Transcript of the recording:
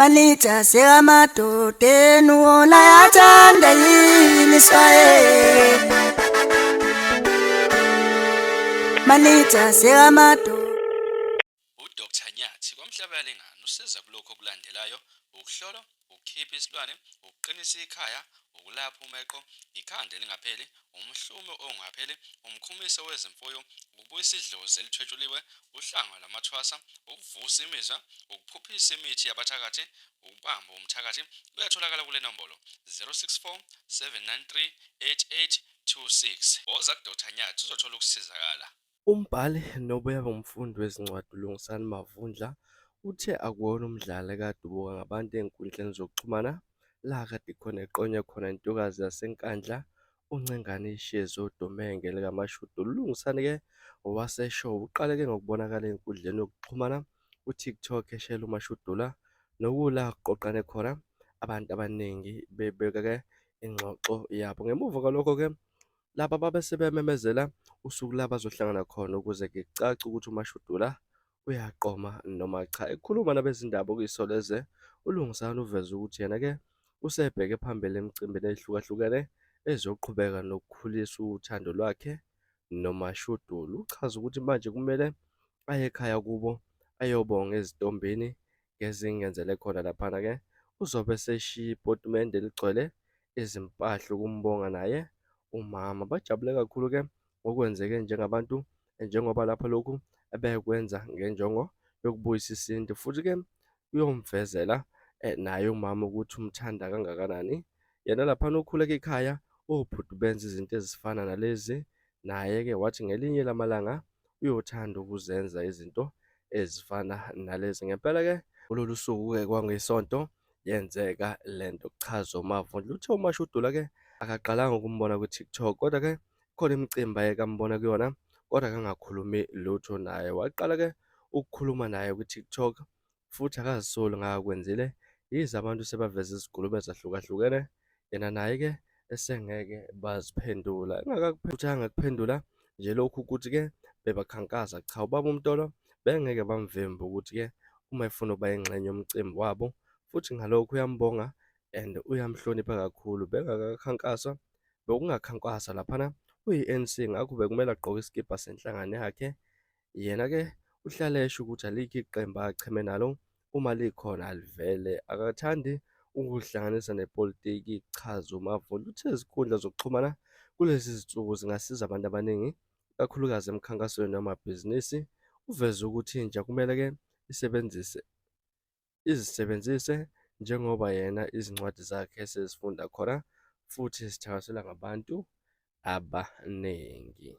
Manithi asemadodeni wona ayathanda yini Israyeli. Manithi asemadodeni. UDr Nyathi kwaMhlabuyalingana usiza kulokhu okulandelayo, ukuhlolwa, ukukhipha isilwane, ukuqinisa ikhaya, ukulapha umeqo, ikhanda elingapheli, umhlume ongapheli, umkhumiso wezimfuyo, ukubuyisa idlozi elithwetshuliwe, uhlanga lwamathwasa, ukuvusa imizwa, ukuphuphisa imithi yabathakathi, ukubamba umthakathi. Uyatholakala kule nombolo 064 793 8826. Woza kuDr Nyathi uzothola ukusizakala. Umbhali nobuye abe ngumfundi wezincwadi uLungisani Mavundla uthe akuwona umdlalo ekade ubukwa ngabantu ezinkundleni zokuxhumana la kade khona eqonywe khona intokazi yaseNkandla uNcengane Shezi odume ngelikaMashudu. ULungisani-ke waseShowe uqale-ke ngokubonakala enkundleni yokuxhumana ku-TikTok eshela uMashudula nokula kuqoqane khona abantu abaningi bebeka-ke ingxoxo yabo. Ngemuva kwalokho-ke laba babe sebememezela usuku la bazohlangana khona ukuze kucace ukuthi uMashudula uyaqoma noma cha. Ekhuluma nabezindaba okuyiSolezwe, uLungisani uveze ukuthi yena-ke usebheke phambili emicimbini eyehlukahlukene ezoqhubeka nokukhulisa uthando lwakhe noMashudula. Uchaze ukuthi manje kumele aye ekhaya kubo ayobonga ezintombini ngezingenzele khona laphana-ke uzobe eseshiya ipotimende eligcwele izimpahla ukumbonga naye umama. Bajabule kakhulu-ke ngokwenzeke njengabantu njengoba lapha lokhu ebekwenza ngenjongo yokubuyisa isintu futhi-ke kuyomvezela naye umama ukuthi umthanda kangakanani. Yena laphana ukhuleke ekhaya obhuti benza izinto ezifana nalezi naye-ke wathi ngelinye lamalanga uyothanda ukuzenza izinto ezifana nalezi. Ngempela-ke kulolu suku-ke kwangeSonto yenzeka le nto, kuchaza uMavundla. Uthe uMashudula-ke akaqalanga ukumbona kwi-TikTok kodwa-ke khona imicimbi ayeke ambona kuyona kodwa akangakhulumi lutho naye. Waqala-ke ukukhuluma naye kwi-TikTok futhi akazisoli ngakwenzile yize abantu sebaveze izinkulumo ezahlukahlukene yena naye-ke esengeke baziphendula. Engakakuphendula angakuphendula nje lokhu ukuthi-ke bebakhankasa cha ubaba uMtolo bengeke bamvimbe ukuthi-ke uma efuna ukuba yingxenye yomcimbi wabo futhi ngalokho uyambonga and uyamhlonipha kakhulu. Bengakakhankaswa bekungakhankaswa laphana uyi-ANC ngakho bekumele agqoke isikibha senhlangano yakhe. Yena-ke uhlale esho ukuthi alikho iqembu acheme nalo uma likhona alivele. Akathandi ukuzihlanganisa nepolitiki, kuchaza uMavundla. Uthe izinkundla zokuxhumana kulezi zinsuku zingasiza abantu abaningi, ikakhulukazi emikhankasweni yamabhizinisi. Uveze ukuthi intsha kumele-ke isebenzise izisebenzise njengoba yena izincwadi zakhe esezifunda khona futhi zithakaselwa ngabantu abaningi.